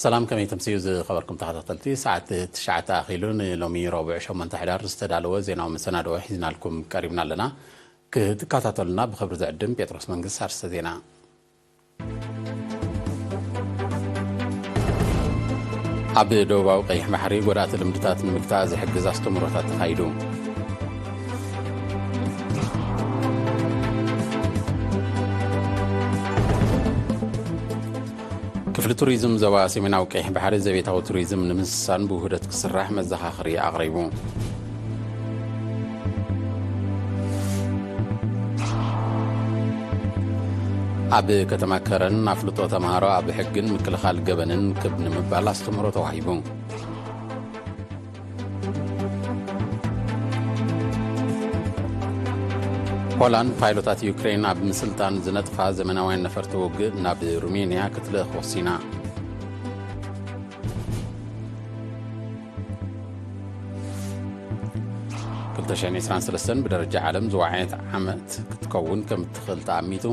ሰላም፣ ከመይ ተምስዩ ዝኸበርኩም ተኸታተልቲ? ሰዓት ትሽዓተ ኣኺሉ ንሎሚ ረቡዕ ሸሞንተ ሕዳር ዝተዳለወ ዜናዊ መሰናድኦ ሒዝናልኩም ቀሪብና ኣለና። ክትከታተሉና ብኽብሪ ዝዕድም ጴጥሮስ መንግስት። ኣርስተ ዜና። ኣብ ደቡባዊ ቀይሕ ባሕሪ ጎዳእቲ ልምድታት ንምግታእ ዝሕግዝ ኣስተምህሮታት ተኻይዱ። ክፍሊ ቱሪዝም ዞባ ሰሜናዊ ቀይሕ ባሕሪ ዘቤታዊ ቱሪዝም ንምስሳን ብውህደት ክስራሕ መዘኻኸሪ ኣቕሪቡ። ኣብ ከተማ ከረን ኣፍልጦ ተምሃሮ ኣብ ሕግን ምክልኻል ገበንን ክብ ንምባል ኣስተምህሮ ተዋሂቡ። ሆላንድ ፓይሎታት ዩክሬን ኣብ ምስልጣን ዝነጥፋ ዘመናውያን ነፈርቲ ውግእ ናብ ሩሜንያ ክትልእኽ ወሲና። ክልተ ሽሕን ዕስራን ሰለስተን ብደረጃ ዓለም ዝወዓየት ዓመት ክትከውን ከም እትኽእል ተኣሚቱ።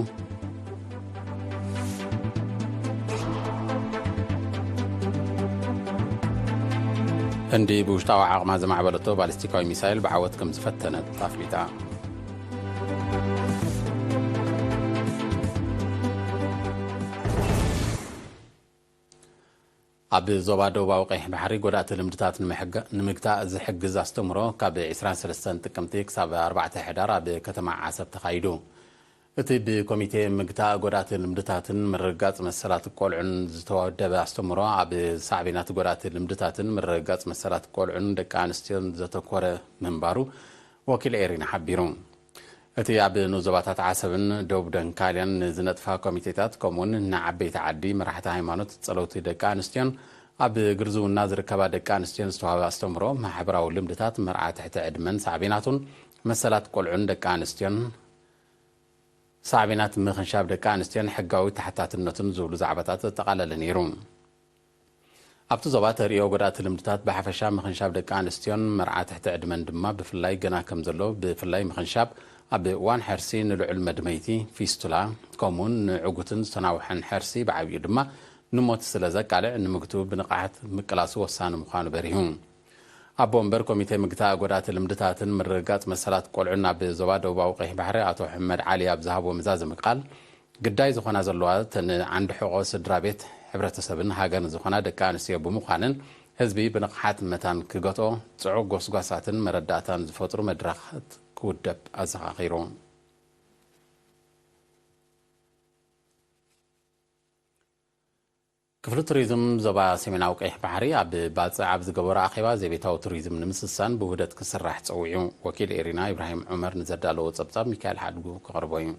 ህንዲ ብውሽጣዊ ዓቕማ ዘማዕበለቶ ባሊስቲካዊ ሚሳይል ብዓወት ከም ዝፈተነት ኣፍሊጣ። ኣብ ዞባ ደቡባዊ ቀይሕ ባሕሪ ጎዳእቲ ልምድታት ንምሕጋ-፣ ንምግታእ ዝሕግዝ ኣስተምህሮ ካብ ዕስራን ሰለስተን ጥቅምቲ ክሳብ ኣርባዕተ ሕዳር ኣብ ከተማ ዓሰብ ተኻይዱ። እቲ ብኮሚቴ ምግታእ ጎዳእቲ ልምድታትን ምርግጋጽ መሰላት ቆልዑን ዝተወደበ ኣስተምህሮ ኣብ ሳዕቤናት ጎዳእቲ ልምድታትን ምርግጋጽ መሰላት ቆልዑን ደቂ ኣንስትዮን ዘተኮረ ምንባሩ ወኪል ኤሪና ሓቢሩ። እቲ ኣብ ንዞባታት ዓሰብን ደቡብ ደንካልያን ንዝነጥፋ ኮሚቴታት፣ ከምኡውን ንዓበይቲ ዓዲ፣ መራሕቲ ሃይማኖት፣ ጸለውቲ ደቂ ኣንስትዮን ኣብ ግርዝውና ዝርከባ ደቂ ኣንስትዮን ዝተዋህበ ኣስተምህሮ፣ ማሕበራዊ ልምድታት መርዓ ትሕቲ ዕድመን ሳዕቤናቱን፣ መሰላት ቆልዑን ደቂ ኣንስትዮን፣ ሳዕቤናት ምኽንሻብ ደቂ ኣንስትዮን ሕጋዊ ተሓታትነቱን ዝብሉ ዛዕባታት ዘጠቓለለ ነይሩ። ኣብቲ ዞባ ተርእዮ ጎዳእቲ ልምድታት ብሓፈሻ ምኽንሻብ ደቂ ኣንስትዮን መርዓ ትሕቲ ዕድመን ድማ ብፍላይ ገና ከም ዘሎ፣ ብፍላይ ምኽንሻብ ኣብ እዋን ሕርሲ ንልዑል መድመይቲ፣ ፊስቱላ፣ ከምኡውን ንዕጉትን ዝተናውሐን ሕርሲ ብዓቢኡ ድማ ንሞት ስለ ዘቃልዕ፣ ንምግቱ ብንቕሓት ምቅላሱ ወሳኒ ምዃኑ በሪሁ። ኣቦ ወንበር ኮሚቴ ምግታእ ጎዳእቲ ልምድታትን ምርግጋጽ መሰላት ቆልዑን ኣብ ዞባ ደቡባዊ ቀይሕ ባሕሪ ኣቶ ሕመድ ዓሊ ኣብ ዝሃቦ መዛዘሚ ቃል፣ ግዳይ ዝኾና ዘለዋ እተን ዓንዲ ሕቖ ስድራ ቤት፣ ሕብረተሰብን ሃገርን ዝኾና ደቂ ኣንስትዮ ብምዃነን፣ ህዝቢ ብንቕሓት መታን ክገትኦ ጽዑቕ ጎስጓሳትን መረዳእታን ዝፈጥሩ መድረኻት ክውደብ ኣዘኻኺሩ። ክፍሊ ቱሪዝም ዞባ ሰሜናዊ ቀይሕ ባሕሪ ኣብ ባጽዕ ኣብ ዝገበሮ ኣኼባ ዘቤታዊ ቱሪዝም ንምስሳን ብውህደት ክስራሕ ጸዊዑ። ወኪል ኤሪና ኢብራሂም ዑመር ንዘዳለዎ ጸብጻብ ሚካኤል ሓድጉ ክቐርቦ እዩ።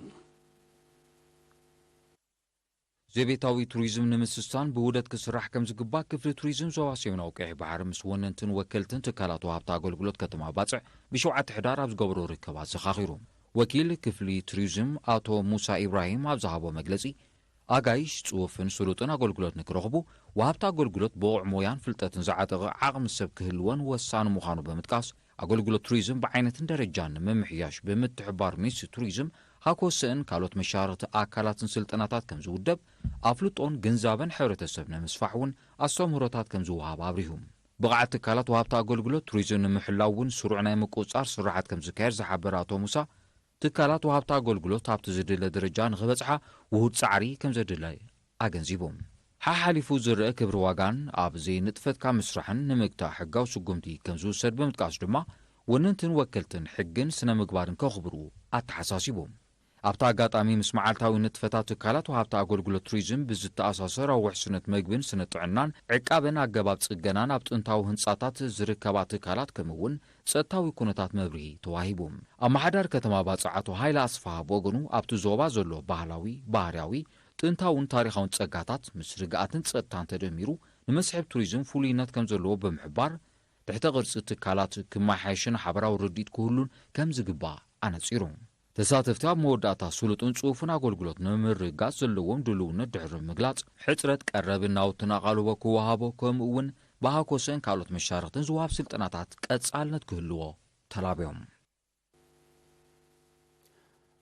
ዘቤታዊ ቱሪዝም ንምስሳን ብውህደት ክስራሕ ከም ዝግባእ ክፍሊ ቱሪዝም ዞባ ሰሜናዊ ቀይሕ ባሕሪ ምስ ወነንትን ወከልትን ትካላት ወሃብቲ ኣገልግሎት ከተማ ባጽዕ ብሸውዓተ ሕዳር ኣብ ዝገበሮ ርክብ ኣዘኻኺሩ። ወኪል ክፍሊ ቱሪዝም ኣቶ ሙሳ ኢብራሂም ኣብ ዝሃቦ መግለጺ፣ ኣጋይሽ ጽፉፍን ስሉጥን ኣገልግሎት ንክረኽቡ፣ ወሃብቲ ኣገልግሎት ብቑዕ ሞያን ፍልጠትን ዝዓጠቐ ዓቕሚ ሰብ ክህልወን ወሳኒ ምዃኑ ብምጥቃስ፣ ኣገልግሎት ቱሪዝም ብዓይነትን ደረጃን ንምምሕያሽ ብምትሕብባር ሚኒስትሪ ቱሪዝም፣ ሃኮሰእን ካልኦት መሻርኽቲ ኣካላትን ስልጠናታት ከም ዝውደብ፣ ኣፍልጦን ግንዛበን ሕብረተሰብ ንምስፋሕ እውን ኣስተምህሮታት ከም ዝወሃብ ኣብሪሁ። ብቕዓት ትካላት ወሃብቲ ኣገልግሎት ቱሪዝም ንምሕላው እውን ስሩዕ ናይ ምቁጽጻር ስራሓት ከም ዝካየድ ዝሓበረ ኣቶ ሙሳ፣ ትካላት ወሃብቲ ኣገልግሎት ኣብቲ ዝድለ ደረጃ ንኽበጽሓ ውሁድ ጻዕሪ ከም ዘድለ ኣገንዚቡ። ሓሓሊፉ ዝረአ ክብሪ ዋጋን ኣብ ዘይንጥፈት ካብ ምስራሕን ንምግታእ ሕጋዊ ስጉምቲ ከም ዝውሰድ ብምጥቃስ ድማ፣ ወነንትን ወከልትን ሕግን ስነ ምግባርን ከኽብሩ ኣተሓሳሲቡ። ኣብቲ ኣጋጣሚ ምስ መዓልታዊ ንጥፈታት ትካላት ወሃብቲ ኣገልግሎት ቱሪዝም ብዝተኣሳሰር፣ ኣብ ውሕስነት መግብን ስነ ጥዕናን፣ ዕቃበን ኣገባብ ጽገናን ኣብ ጥንታዊ ህንጻታት ዝርከባ ትካላት፣ ከምኡ እውን ጸጥታዊ ኩነታት መብርሂ ተዋሂቡ። ኣመሓዳሪ ከተማ ባጽዕ ኣቶ ሃይለ ኣስፍሃ ብወገኑ፣ ኣብቲ ዞባ ዘሎ ባህላዊ፣ ባህርያዊ፣ ጥንታውን ታሪኻውን ጸጋታት ምስ ርግኣትን ጸጥታን ተደሚሩ ንመስሕብ ቱሪዝም ፍሉይነት ከም ዘለዎ ብምሕባር፣ ትሕተ ቅርጺ ትካላት ክመሓየሽን ሓበራዊ ርድኢት ክህሉን ከም ዝግባእ ኣነጺሩ። ተሳተፍቲ ኣብ መወዳእታ ስሉጥን ጽፉፍን ኣገልግሎት ንምርግጋጽ ዘለዎም ድልውነት ድሕሪ ምግላጽ፣ ሕጽረት ቀረብን ናውትን ኣቓልቦ ክወሃቦ፣ ከምኡ እውን ብሃኮሰን ካልኦት መሻርኽትን ዝወሃብ ስልጠናታት ቀጻልነት ክህልዎ ተላብዮም።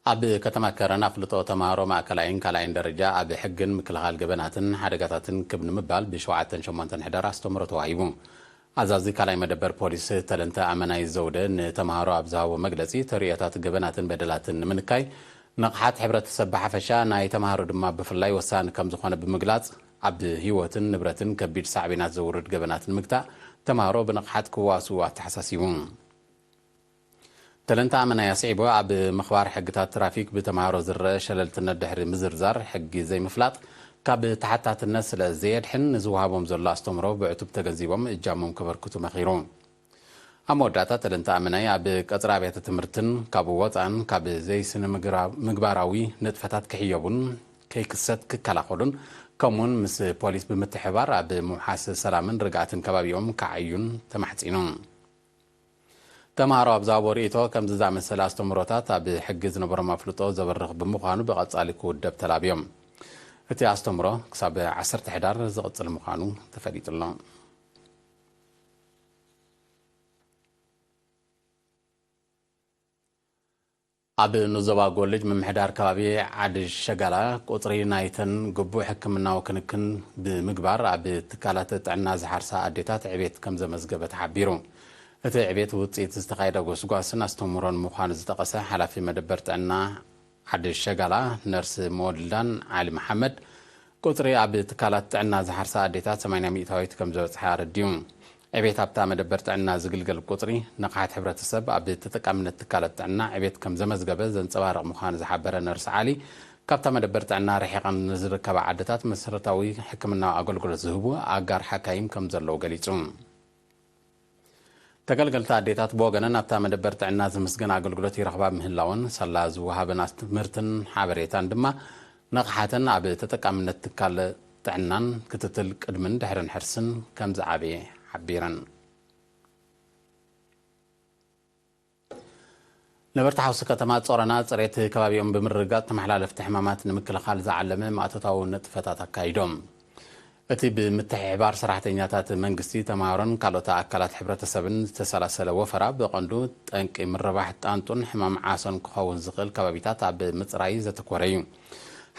ኣብ ከተማ ከረን ኣፍልጦ ተምሃሮ ማእከላይን ካልኣይን ደረጃ ኣብ ሕግን ምክልኻል ገበናትን ሓደጋታትን ክብ ንምባል ብሸውዓተን ሸሞንተን ሕዳር ኣስተምህሮ ተዋሂቡ። ኣዛዚ ካልኣይ መደበር ፖሊስ ተለንተ ኣመናይ ዘውደ ንተምሃሮ ኣብ ዝሃቦ መግለጺ፣ ተርእዮታት ገበናትን በደላትን ንምንካይ ንቕሓት ሕብረተሰብ ብሓፈሻ፣ ናይ ተምሃሮ ድማ ብፍላይ ወሳኒ ከም ዝኾነ ብምግላጽ፣ ኣብ ህይወትን ንብረትን ከቢድ ሳዕቤናት ዘውርድ ገበናት ንምግታእ ተምሃሮ ብንቕሓት ክዋስኡ ኣተሓሳሲቡ። ተለንታ ኣመናይ ኣስዒቡ፣ ኣብ ምኽባር ሕግታት ትራፊክ ብተምሃሮ ዝረአ ሸለልትነት ድሕሪ ምዝርዛር፣ ሕጊ ዘይምፍላጥ ካብ ተሓታትነት ስለ ዘየድሕን፣ ንዝወሃቦም ዘሎ ኣስተምህሮ ብዕቱብ ተገንዚቦም እጃሞም ከበርክቱ መኺሩ። ኣብ መወዳእታ፣ ተለንታ ኣመናይ ኣብ ቀጽሪ ኣብያተ ትምህርትን ካብ ወጻእን ካብ ዘይስነ ምግራ-፣ ምግባራዊ ንጥፈታት ክሕየቡን ከይክሰት ክከላኸሉን፣ ከምኡውን ምስ ፖሊስ ብምትሕባር ኣብ ምውሓስ ሰላምን ርግኣትን ከባቢኦም ክዓዩን ተማሕጺኑ። ተምሃሮ ኣብ ዝሃቦ ርእይቶ፣ ከምዚ ዝኣመሰለ ኣስተምህሮታት ኣብ ሕጊ ዝነበሮም ኣፍልጦ ዘበርኽ ብምዃኑ ብቐጻሊ ክውደብ ተላብዮም። እቲ ኣስተምህሮ ክሳብ ዓሰርተ ሕዳር ዝቕጽል ምዃኑ ተፈሊጡ ኣሎ። ኣብ ኑዞባ ጎልጅ ምምሕዳር ከባቢ ዓዲ ሸጋላ ቁጽሪ ናይተን ግቡእ ሕክምናዊ ክንክን ብምግባር ኣብ ትካላት ጥዕና ዝሓርሳ ኣዴታት ዕቤት ከም ዘመዝገበ ተሓቢሩ። እቲ ዕቤት ውጽኢት ዝተኻየደ ጎስጓስን ኣስተምህሮን ምዃኑ ዝጠቐሰ ሓላፊ መደበር ጥዕና ዓዲ ሸጋላ ነርስ መወልዳን ዓሊ መሓመድ፣ ቁጽሪ ኣብ ትካላት ጥዕና ዝሓርሳ ኣዴታት ሰማንያ ሚእታዊት ከም ዝበጽሐ ኣረዲኡ። ዕቤት ኣብታ መደበር ጥዕና ዝግልገል ቁጽሪ፣ ንቕሓት ሕብረተሰብ ኣብ ተጠቃምነት ትካላት ጥዕና ዕቤት ከም ዘመዝገበ ዘንጸባርቕ ምዃኑ ዝሓበረ ነርስ ዓሊ፣ ካብታ መደበር ጥዕና ርሒቐን ንዝርከባ ዓድታት መሰረታዊ ሕክምናዊ ኣገልግሎት ዝህቡ ኣጋር ሓካይም ከም ዘለዉ ገሊጹ። ተገልገልቲ ኣዴታት ብወገነን ኣብታ መደበር ጥዕና ዝምስገን ኣገልግሎት ይረኽባ ምህላወን፣ ሳላ ዝወሃበን ትምህርትን ሓበሬታን ድማ ንቕሓተን ኣብ ተጠቃምነት ትካል ጥዕናን ክትትል ቅድምን ድሕርን ሕርስን ከም ዝዓበየ ሓቢረን። ነበርቲ ሓውሲ ከተማ ጾረና፣ ጽሬት ከባቢኦም ብምርግጋጽ ተመሓላለፍቲ ሕማማት ንምክልኻል ዝዓለመ ማእቶታዊ ንጥፈታት ኣካይዶም። እቲ ብምትሕብባር ሰራሕተኛታት መንግስቲ፣ ተምሃሮን ካልኦት ኣካላት ሕብረተሰብን ዝተሰላሰለ ወፈራ፣ ብቐንዱ ጠንቂ ምርባሕ ጣንጡን ሕማም ዓሶን ክኸውን ዝኽእል ከባቢታት ኣብ ምጽራይ ዘተኮረ እዩ።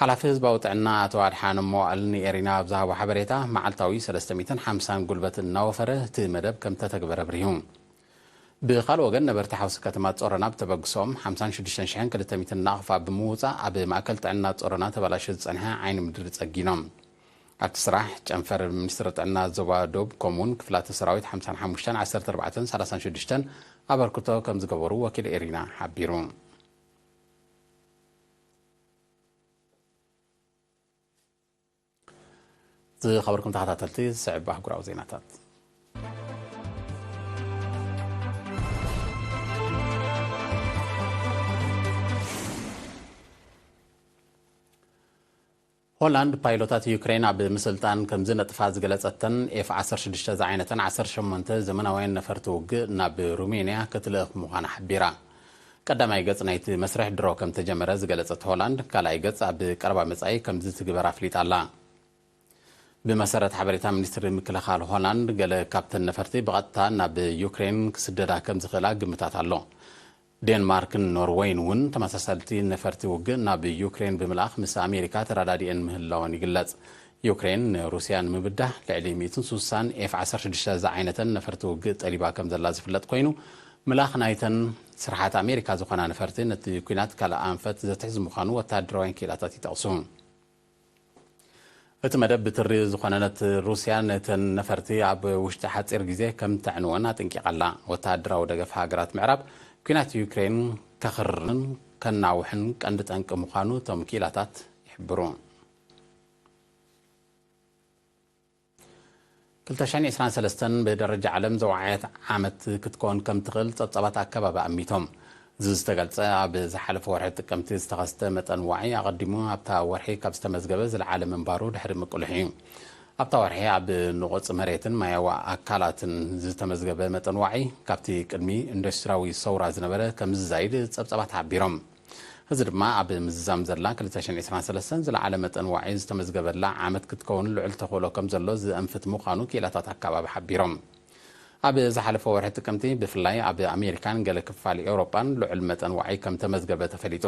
ሓላፊ ህዝባዊ ጥዕና ኣቶ ኣድሓኖም መዋእል ንኤሪና ኣብ ዝሃቦ ሓበሬታ፣ መዓልታዊ ሰለስተ ሚእትን ሓምሳን ጉልበት እናወፈረ እቲ መደብ ከም ተተግበረ ኣብሪሁ። ብኻልእ ወገን፣ ነበርቲ ሓውሲ ከተማ ጾሮና ብተበግሶም ሓምሳን ሽዱሽተን ሽሕን ክልተ ሚእትን ናቕፋ ብምውጻእ፣ ኣብ ማእከል ጥዕና ጾሮና ተበላሽዩ ዝጸንሐ ዓይኒ ምድሪ ጸጊኖም። ኣብቲ ስራሕ፣ ጨንፈር ሚኒስትሪ ጥዕና ዞባ ዶብ፣ ከምኡውን ክፍላተ ሰራዊት ሓምሳን ሓሙሽተን፣ ዓሰርተ ኣርባዕተን ሰላሳን ሽዱሽተን ኣበርክቶ ከም ዝገበሩ ወኪል ኤሪና ሓቢሩ። ዝኸበርኩም ተኸታተልቲ፣ ዝስዕብ ኣህጉራዊ ዜናታት። ሆላንድ ፓይሎታት ዩክሬን ኣብ ምስልጣን ከም ዝነጥፋ ዝገለጸተን ኤፍ ዓሰርተ ሽዱሽተ ዝዓይነተን ዓሰርተ ሸሞንተ ዘመናውያን ነፈርቲ ውግእ ናብ ሩሜንያ ክትልእኽ ምዃና ሓቢራ። ቀዳማይ ገጽ ናይቲ መስርሕ ድሮ ከም ተጀመረ ዝገለጸት ሆላንድ፣ ካልኣይ ገጽ ኣብ ቀረባ መጻኢ ከም ዝትግበር ኣፍሊጣ ኣላ። ብመሰረት ሓበሬታ ሚኒስትሪ ምክልኻል ሆላንድ፣ ገለ ካብተን ነፈርቲ ብቐጥታ ናብ ዩክሬን ክስደዳ ከም ዝኽእላ ግምታት ኣሎ። ዴንማርክን ኖርወይን እውን ተመሳሰልቲ ነፈርቲ ውግእ ናብ ዩክሬን ብምልኣኽ ምስ ኣሜሪካ ተረዳዲኤን ምህላወን ይግለጽ። ዩክሬን ንሩስያ ንምብዳህ ልዕሊ ሚእትን ስሳን ኤፍ ዓሰርተ ሽዱሽተ ዝዓይነተን ነፈርቲ ውግእ ጠሊባ ከም ዘላ ዝፍለጥ ኮይኑ፣ ምልኣኽ ናይተን ስርሓት ኣሜሪካ ዝኾና ነፈርቲ ነቲ ኲናት ካልእ ኣንፈት ዘትሕዝ ምዃኑ ወተሃደራውያን ክኢላታት ይጠቕሱ። እቲ መደብ ብትሪ ዝኾነ፣ ነቲ ሩስያ ነተን ነፈርቲ ኣብ ውሽጢ ሓጺር ግዜ ከም ተዕንወን ኣጠንቂቓ ኣላ። ወተሃደራዊ ደገፍ ሃገራት ምዕራብ፣ ኲናት ዩክሬን ከኽርርን ከናውሕን ቀንዲ ጠንቂ ምዃኑ እቶም ክኢላታት ይሕብሩ። ክልተ ሽሕን ዕስራን ሰለስተን ብደረጃ ዓለም ዘወዓየት ዓመት ክትከውን ከም ትኽእል ጸብጻባት ኣከባቢ ኣሚቶም። እዚ ዝተገልጸ፣ ኣብ ዝሓለፈ ወርሒ ጥቅምቲ ዝተኸስተ መጠን ዋዒ፣ ኣቐዲሙ ኣብታ ወርሒ ካብ ዝተመዝገበ ዝለዓለ ምንባሩ ድሕሪ ምቅልሑ እዩ። ኣብታ ወርሒ ኣብ ንቑጽ መሬትን ማያዊ ኣካላትን ዝተመዝገበ መጠን ዋዒ፣ ካብቲ ቅድሚ ኢንዱስትሪያዊ ሰውራ ዝነበረ ከም ዝዛይድ ጸብጻባት ሓቢሮም። እዚ ድማ ኣብ ምዝዛም ዘላ ክልተ ሽሕን ዕስራን ሰለስተን ዝለዓለ መጠን ዋዒ ዝተመዝገበላ ዓመት ክትከውን ልዑል ተኽእሎ ከም ዘሎ ዘእንፍት ምዃኑ ክኢላታት ኣከባቢ ሓቢሮም። ኣብ ዝሓለፈ ወርሒ ጥቅምቲ፣ ብፍላይ ኣብ ኣሜሪካን ገለ ክፋል ኤውሮጳን ልዑል መጠን ዋዒ ከም ተመዝገበ ተፈሊጡ።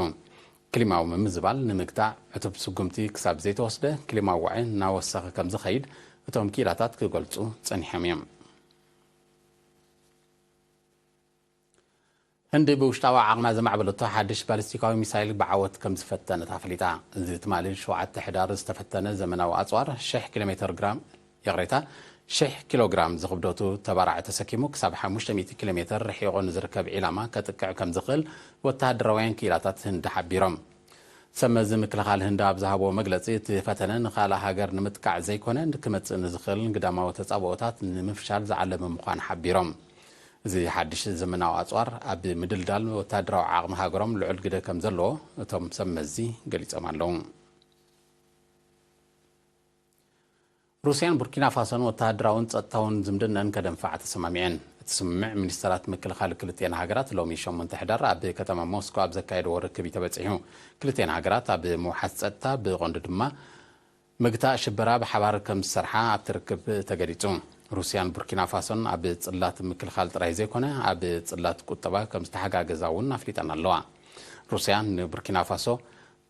ክሊማዊ ምምዝባል ንምግታእ ዕቱብ ስጉምቲ ክሳብ ዘይተወስደ፣ ክሊማዊ ዋዒ እናወሰኸ ከም ዝኸይድ እቶም ክኢላታት ክገልጹ ጸኒሖም እዮም። ህንዲ ብውሽጣዊ ዓቕማ ዘማዕበለቶ ሓድሽ ባሊስቲካዊ ሚሳይል ብዓወት ከም ዝፈተነት ኣፍሊጣ። እዚ ትማሊ ሸውዓተ ሕዳር ዝተፈተነ ዘመናዊ ኣጽዋር፣ ሽሕ ኪሎ ሜትር ግራም፣ ይቕሬታ፣ ሽሕ ኪሎ ግራም ዝኽብደቱ ተባራዒ ተሰኪሙ ክሳብ ሓሙሽተ ሚእቲ ኪሎ ሜትር ርሒቑ ንዝርከብ ዒላማ ከጥቅዕ ከም ዝኽእል ወተሃደራውያን ክኢላታት ህንዲ ሓቢሮም። ሰብ መዚ ምክልኻል ህንዲ ኣብ ዝሃብዎ መግለጺ፣ እቲ ፈተነ ንኻልእ ሃገር ንምጥቃዕ ዘይኮነ፣ ክመጽእ ንዝኽእል ግዳማዊ ተጻብኦታት ንምፍሻል ዝዓለመ ምዃኑ ሓቢሮም። እዚ ሓድሽ ዘመናዊ ኣጽዋር ኣብ ምድልዳል ወተሃደራዊ ዓቕሚ ሃገሮም ልዑል ግደ ከም ዘለዎ እቶም ሰብ መዚ ገሊጾም ኣለዉ። ሩስያን ቡርኪና ፋሶን ወተሃደራውን ጸጥታውን ዝምድነን ከደንፍዓ ተሰማሚዐን። እቲ ስምምዕ ሚኒስተራት ምክልኻል ክልቲኤን ሃገራት ሎሚ ሸሞንተ ሕዳር ኣብ ከተማ ሞስኮ ኣብ ዘካየድዎ ርክብ እዩ ተበጺሑ። ክልቲኤን ሃገራት ኣብ ምውሓስ ጸጥታ፣ ብቐንዱ ድማ ምግታእ ሽበራ ብሓባር ከም ዝሰርሓ ኣብቲ ርክብ ተገሊጹ። ሩስያን ቡርኪና ፋሶን ኣብ ጽላት ምክልኻል ጥራይ ዘይኮነ፣ ኣብ ጽላት ቁጠባ ከም ዝተሓጋገዛ እውን ኣፍሊጠን ኣለዋ። ሩስያ ንቡርኪና ፋሶ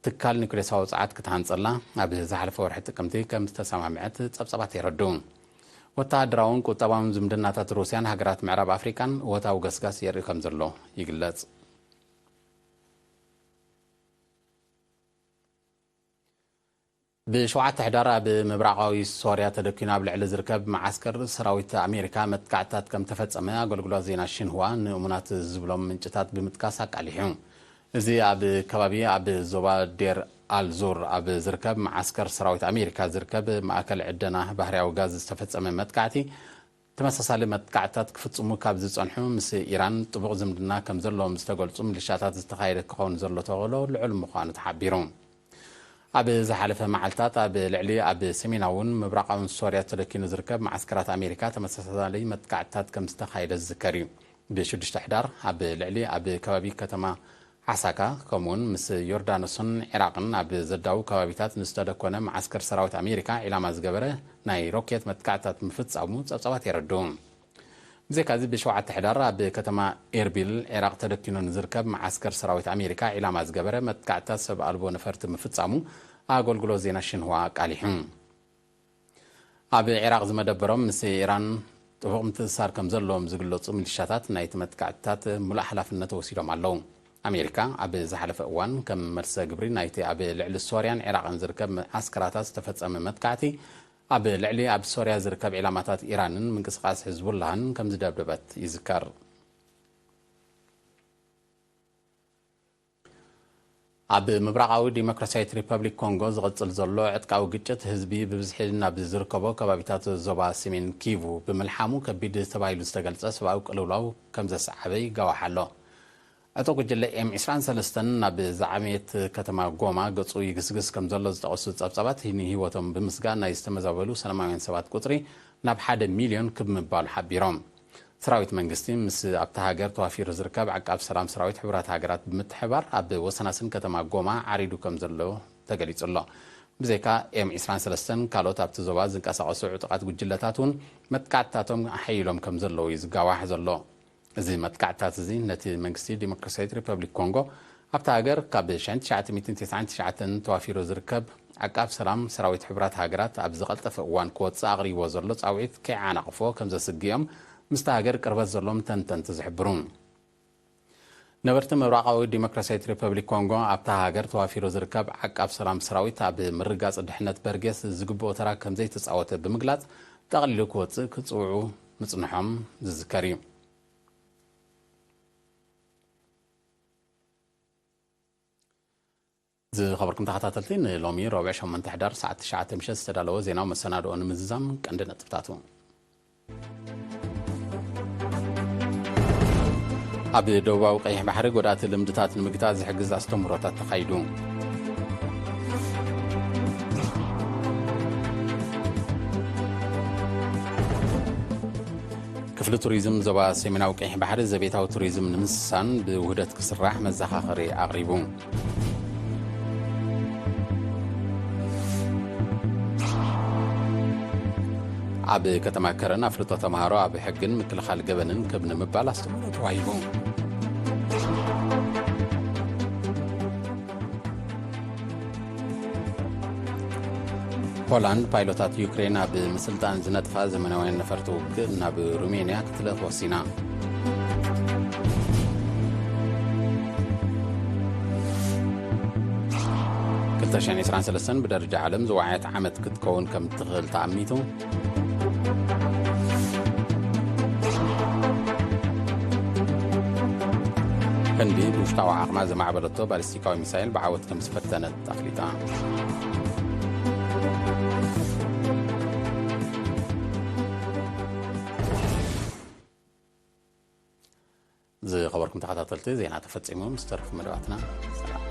ትካል ኒኩሌሳዊ ጸዓት ክትሃንጸላ ኣብ ዝሓለፈ ወርሒ ጥቅምቲ ከም ዝተሰማምዐት ጸብጻባት የረድኡ። ወተሃደራውን ቁጠባውን ዝምድናታት ሩስያን ሃገራት ምዕራብ ኣፍሪቃን እወታዊ ገስጋስ የርኢ ከም ዘሎ ይግለጽ። ብሸውዓተ ሕዳር ኣብ ምብራቓዊ ሶርያ ተደኪኑ ኣብ ልዕሊ ዝርከብ መዓስከር ሰራዊት ኣሜሪካ መጥቃዕትታት ከም ተፈጸመ ኣገልግሎት ዜና ሽንህዋ ንእሙናት ዝብሎም ምንጭታት ብምጥቃስ ኣቃሊሑ። እዚ ኣብ ከባቢ ኣብ ዞባ ዴር ኣልዙር ኣብ ዝርከብ መዓስከር ሰራዊት ኣሜሪካ ዝርከብ ማእከል ዕደና ባህርያዊ ጋዝ ዝተፈጸመ መጥቃዕቲ፣ ተመሳሳሊ መጥቃዕትታት ክፍጽሙ ካብ ዝጸንሑ ምስ ኢራን ጥቡቕ ዝምድና ከም ዘለዎም ዝተገልጹ ሚሊሻታት ዝተኻየደ ክኸውን ዘሎ ተኽእሎ ልዑል ምዃኑ ተሓቢሩ። ኣብ ዝሓለፈ መዓልታት ኣብ ልዕሊ ኣብ ሰሜናውን ምብራቓውን ሶርያ ተደኪኑ ዝርከብ መዓስከራት ኣሜሪካ ተመሳሳሊ መጥቃዕትታት ከም ዝተኻየደ ዝዝከር እዩ። ብሽዱሽተ ሕዳር ኣብ ልዕሊ ኣብ ከባቢ ከተማ ሓሳካ፣ ከምኡውን ምስ ዮርዳኖስን ዒራቕን ኣብ ዘዳዉ ከባቢታት ንዝተደኮነ መዓስከር ሰራዊት ኣሜሪካ ዒላማ ዝገበረ ናይ ሮኬት መጥቃዕትታት ምፍጻሙ ጸብጻባት የረድኡ። ብዘይካዚ፣ ብሸውዓተ ሕዳር ኣብ ከተማ ኤርቢል ዒራቕ ተደኪኑ ንዝርከብ መዓስከር ሰራዊት ኣሜሪካ ዒላማ ዝገበረ መጥቃዕትታት ሰብ ኣልቦ ነፈርቲ ምፍጻሙ ኣገልግሎት ዜና ሽንህዋ ኣቃሊሑ። ኣብ ዒራቕ ዝመደበሮም ምስ ኢራን ጥቡቕ ምትእስሳር ከም ዘለዎም ዝግለጹ ሚሊሻታት ናይቲ መጥቃዕትታት ሙሉእ ሓላፍነት ወሲዶም ኣለዉ። ኣሜሪካ ኣብ ዝሓለፈ እዋን ከም መልሰ ግብሪ ናይቲ ኣብ ልዕሊ ሶርያን ዒራቕን ዝርከብ መዓስከራታት ዝተፈጸመ መጥቃዕቲ፣ ኣብ ልዕሊ ኣብ ሶርያ ዝርከብ ዒላማታት ኢራንን ምንቅስቓስ ሕዝቡላህን ከም ዝደብደበት ይዝከር። ኣብ ምብራቓዊ ዲሞክራሲያዊት ሪፐብሊክ ኮንጎ ዝቕጽል ዘሎ ዕጥቃዊ ግጭት፣ ህዝቢ ብብዝሒ ናብ ዝርከቦ ከባቢታት ዞባ ሰሜን ኪቩ ብምልሓሙ፣ ከቢድ ተባሂሉ ዝተገልጸ ሰብኣዊ ቅልውላው ከም ዘሰዓበ ይጋዋሕ ኣሎ። ዕጡቕ ጉጅለ ኤም ዕስራን ሰለስተን ናብ ዝዓበየት ከተማ ጎማ ገጹ ይግስግስ ከም ዘሎ ዝጠቐሱ ጸብጻባት፣ ንህይወቶም ብምስጋእ ናይ ዝተመዛበሉ ሰላማውያን ሰባት ቁጽሪ ናብ ሓደ ሚልዮን ክብ ምባሉ ሓቢሮም። ሰራዊት መንግስቲ ምስ ኣብታ ሃገር ተዋፊሩ ዝርከብ ዓቃብ ሰላም ሰራዊት ሕቡራት ሃገራት ብምትሕባር፣ ኣብ ወሰናስን ከተማ ጎማ ዓሪዱ ከም ዘሎ ተገሊጹ ኣሎ። ብዘይካ ኤም ዕስራን ሰለስተን፣ ካልኦት ኣብቲ ዞባ ዝንቀሳቐሱ ዕጡቓት ጉጅለታት እውን መጥቃዕትታቶም ኣሐይሎም ከም ዘለዉ እዩ ዝጋዋሕ ዘሎ። እዚ መጥቃዕትታት እዚ፣ ነቲ መንግስቲ ዲሞክራሲያዊት ሪፐብሊክ ኮንጎ ኣብታ ሃገር ካብ ሺሕ ትሽዓተ ሚእትን ተስዓን ትሽዓተን ተዋፊሩ ዝርከብ ዓቃብ ሰላም ሰራዊት ሕቡራት ሃገራት፣ ኣብ ዝቐልጠፈ እዋን ክወጽእ ኣቕሪብዎ ዘሎ ጻውዒት ከይዓናቕፎ ከም ዘስግኦም ምስታ ሃገር ቅርበት ዘሎም ተንተንቲ ዝሕብሩ። ነበርቲ ምብራቓዊ ዲሞክራሲያዊት ሪፐብሊክ ኮንጎ፣ ኣብታ ሃገር ተዋፊሩ ዝርከብ ዓቃብ ሰላም ሰራዊት ኣብ ምርጋጽ ድሕነት በርጌስ ዝግብኦ ተራ ከም ዘይተጻወተ ብምግላጽ፣ ጠቕሊሉ ክወጽእ ክጽውዑ ምጽንሖም ዝዝከር እዩ። ዝኸበርኩም ተኸታተልቲ፣ ንሎሚ ረቡዕ ሸሞንተ ሕዳር ሰዓት ትሽዓተ ምሸት ዝተዳለወ ዜናዊ መሰናድኦ ንምዝዛም ቀንዲ ነጥብታቱ። ኣብ ደቡባዊ ቀይሕ ባሕሪ ጎዳእቲ ልምድታት ንምግታእ ዝሕግዝ ኣስተምህሮታት ተኻይዱ። ክፍሊ ቱሪዝም ዞባ ሰሜናዊ ቀይሕ ባሕሪ ዘቤታዊ ቱሪዝም ንምስሳን ብውህደት ክስራሕ መዘኻኸሪ ኣቕሪቡ። ኣብ ከተማ ከረን ኣፍልጦ ተምሃሮ ኣብ ሕግን ምክልኻል ገበንን ክብ ንምባል ኣስተምህሮ ተዋሂቡ። ፖላንድ ፓይሎታት ዩክሬን ኣብ ምስልጣን ዝነጥፋ ዘመናውያን ነፈርቲ ውግእ ናብ ሩሜንያ ክትልእኽ ወሲና። ክልተ ሽሕን ዕስራን ሰለስተን ብደረጃ ዓለም ዝወዓየት ዓመት ክትከውን ከም ትኽእል ተኣሚቱ። ህንዲ ብውሽጣዊ ዓቕማ ዘማዕበለቶ ባሊስቲካዊ ሚሳይል ብዓወት ከም ዝፈተነት ኣፍሊጣ። ዝኸበርኩም ተኸታተልቲ፣ ዜና ተፈጺሙ። ምስ ተረፉ መደባትና ሰላም።